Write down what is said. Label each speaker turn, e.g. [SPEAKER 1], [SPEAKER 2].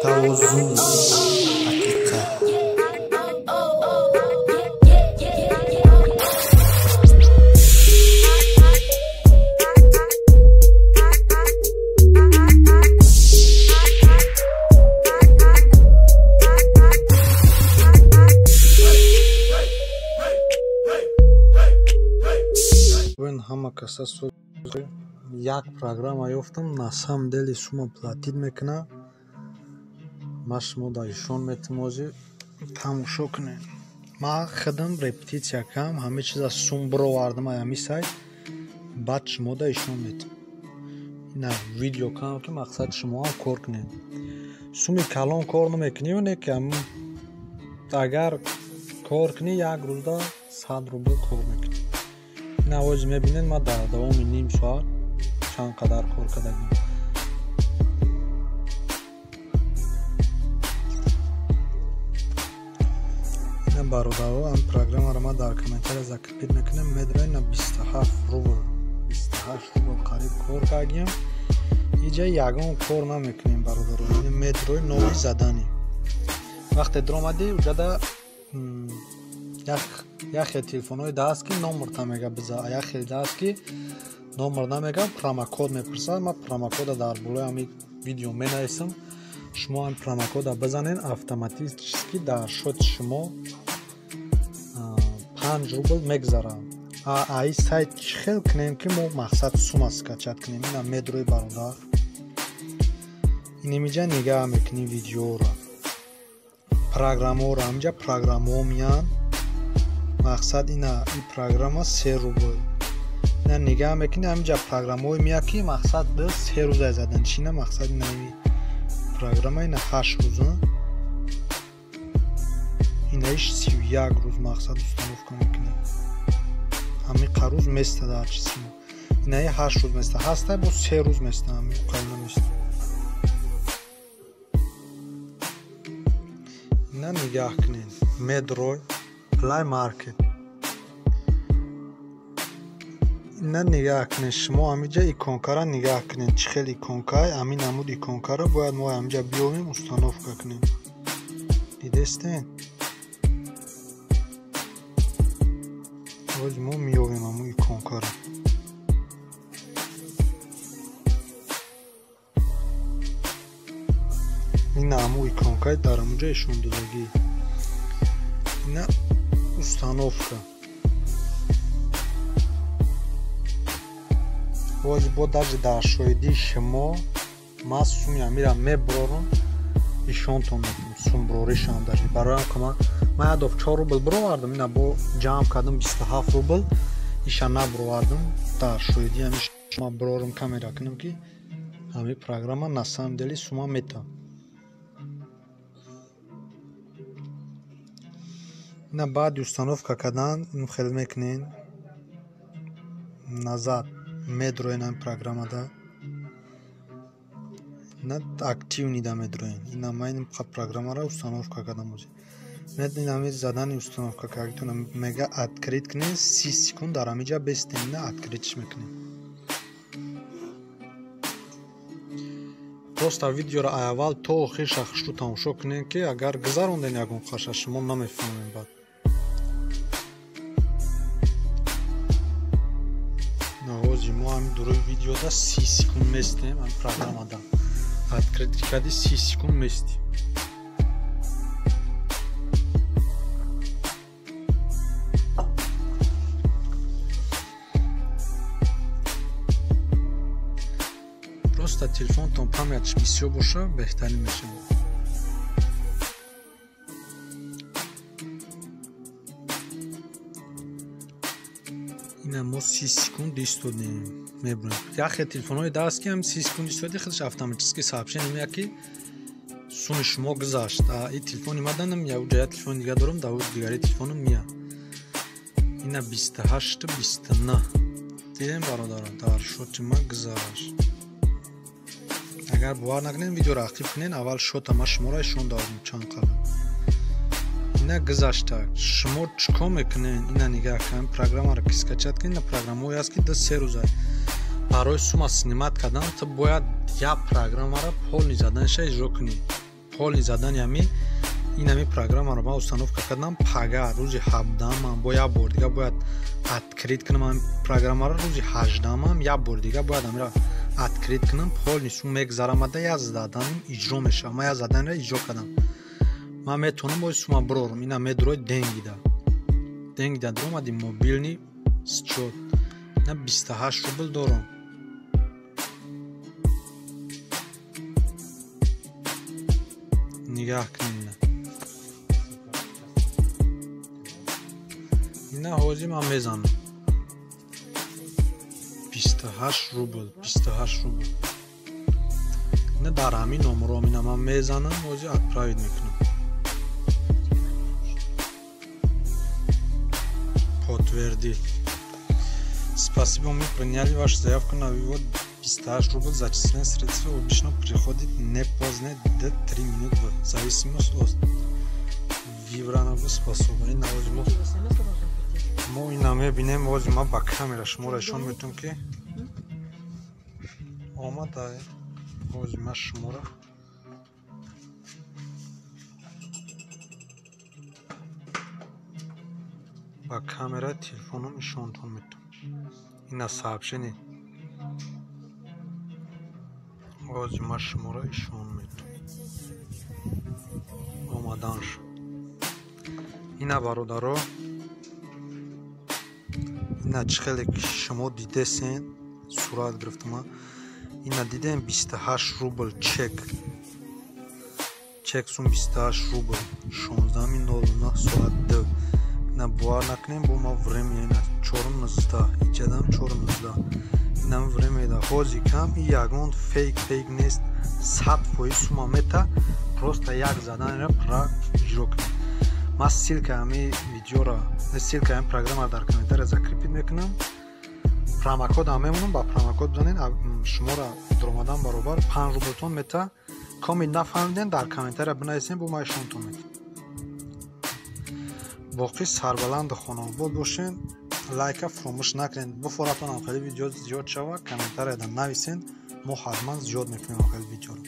[SPEAKER 1] Тавозун, ҳақиқат. Ҳама каса як программа ёфтам, на самом деле сума платить мекуна. Ма шумо дар ишон метим, ҳозир тамошо кунем. Ма худам репетитсия кардам, ҳама чиза сум бировардам ай ҳами сайт, баъд шумо дар ишон метим. Ина видео кардам, ки мақсад шумоам кор кунед. Суми калон кор намекунӣ, не ки агар кор кунӣ, як рӯзда 100 рубл кор мекунӣ. Ина ҳозир мебинед, ман дар давоми ним соат чанд қадар кор кардагим. Ина бародаро, ам программаро ман дар комментария закрепить мекунам. Медонед, ина 27 рубл, 28 рубл қариб кор кардагим. Иҷа ягон кор намекунем, бародаро. Ина медрои нови задани. Вақте даромадӣ, уҷада як хел телефонҳои даст, ки номерта мега биза, як хел даст, ки номер намега, промокод мепурсад. Ман промокода дар болои ҳами видео менависам. Шумо ҳам промокода бизанед, автоматически дар счёти шумо 5 рубл мегзарад. Аи сайт чӣ хел кунем, ки мо мақсад сума скачать кунем? Ина медрои, бародар, инамиҷа нигаҳ мекунем видеоро, программаҳоро. Ҳаминҷа программаҳо меянд. Мақсад ина и программа 3 рубл. Ина нигаҳ мекунӣ, ҳаминҷа программаҳое меяд, ки мақсад 3 рӯза задан. Чина мақсад ина программа ина 8 рӯза, инаиш 31 рӯз мақсад установка мекунӣ. Ҳамин рӯз места дар чизи инаи 8 рӯз места ҳаста, бо 3 рӯз места, ҳамин қайна места. Ина нигаҳ кунед, медрой Play Market. Ина нигаҳ кунед, шумо ҳаминҷа иконкара нигаҳ кунед, чӣ хел иконкай, ҳамин намуд иконкаро бояд мо ҳаминҷа биёвем, установка кунем. Дидестен? Ҳозир мо меёвем ҳамун иконкаро. Ина ҳамун иконкай дар ҳамунҷа ишон додагӣ. Ина установка. Ҳозир бо даже дар шоҳидии шумо ман суми амира мебурорам, ишонтон мекунам сумбуроришам даже. Бароям ки ман як доф 4 рубл буровардам, ина бо ҷамъ кардам 27 рубл, иша набуровардам. Дар шоҳидии ҳами шумо бурорам, камера кунам, ки ҳами программа на самом деле сума мета. Ина баъди установка кардан хел мекунед, назад медроен ҳами программада, ина активный да медроен. Ина ман ин программаро установка кардам ҳозир. Ин ҳами задани установка кардагитон мега открыть кунед, 30 секунд дар ҳамиҷа бестем, ина открытьш мекунем. Просто видеоро аввал то охирша хушрӯ тамошо кунед, ки агар гузаронден ягон қаша, шумо намефаҳмед баъд. Ҳозир мо ҳамин дуруи видеода 30 секунд местем, ҳамин программада открыть карди 30 секунд местем. Просто телефонтон памятш бисёр боша, беҳтарин мешавад. Ина мо 30 секунд истодем, мебурем. Як хел телефонҳои даст, ки ҳам 30 секунд истоди, худаш автоматически сообщение меяд, ки суми шумо гузашт. И телефони ма данам, я уҷа як телефони дига дорам, дар дигари телефонам меяд. Ина 28 29. Дидем, бародарон, дар счёти ма гузашт. Агар бовар накунед, видеоро ақиб кунед, аввал счёта ма шуморо ишон додам чанд қабл. Ина гузашта. Шумо чӣ кор мекунед? Ина нигаҳ кунед, программаро ки скачать кунед, ина программаҳое ҳаст, ки 2-3 рӯза барои сума снимать кардан ту бояд як программаро полный заданиша иҷро кунӣ. Полный задани ами ин ами программаро ман установка кардам. Пага рӯзи 17-ам бо як бор дига бояд открыть кунам ами программаро, рӯзи 18-ам як бор дига бояд амира открыть кунам. Полный сум мегзарамада, як заданим иҷро мешавад. Ман як заданира иҷро кардам. Ман метавонам боз сума бирорам. Ина медурои денгида. Денгида дуромади мобильный счёт. Ина 28 рубл дорам. Нигаҳ кунед. Ина ҳозир ман мезанам. 28 рубл, 28 рубл. Ина дар ҳамин номером ина ман мезанам, ҳозир отправить мекунам. Подтвердить. Спасибо, мы приняли вашу заявку на вывод 58 рублей. Зачисленные средства обычно приходит не позднее до 3 минут в зависимости от выбранного способа. Ина мо ина мебинем, ҳозир ман ба камера шуморо нишон медиҳам, ки омада. Ҳозир ман шуморо ба камераи телефоном нишонтон медиҳам. Ина сообщение. Ҳозир ман шуморо нишон медиҳам. Омаданш. Ина бародаро, ина чӣ хеле ки шумо дидесен, сурат гирифтам. Ина дидем 28 рубл чек. Чек сум 28 рубл 16:09 соат 2. Ина бовар накунем, бо ма время ина 4:19, иҷадам 4:19. Ина время да ҳозир кам и ягон фейк нест, 100% сума мета, просто як заданира пра иҷро кунед. Ман ссылка ҳами видеоро, ссылка ҳами программаро дар комментария закрепить мекунам. Промокод ҳам мемонам, ба промокод бизанед, шуморо дуромадан баробар 5 рублтон мета. Коммент нафаҳмиден, дар комментария бинависен, бо ма ишонтон медиҳам. Боқӣ сарбаланду хонаобод бошен, лайка фуромӯш накунед. Буфоратон ҳам хеле видео зиёд шава, комментарияда нависен, мо ҳатман зиёд мекунем хеле видеоро.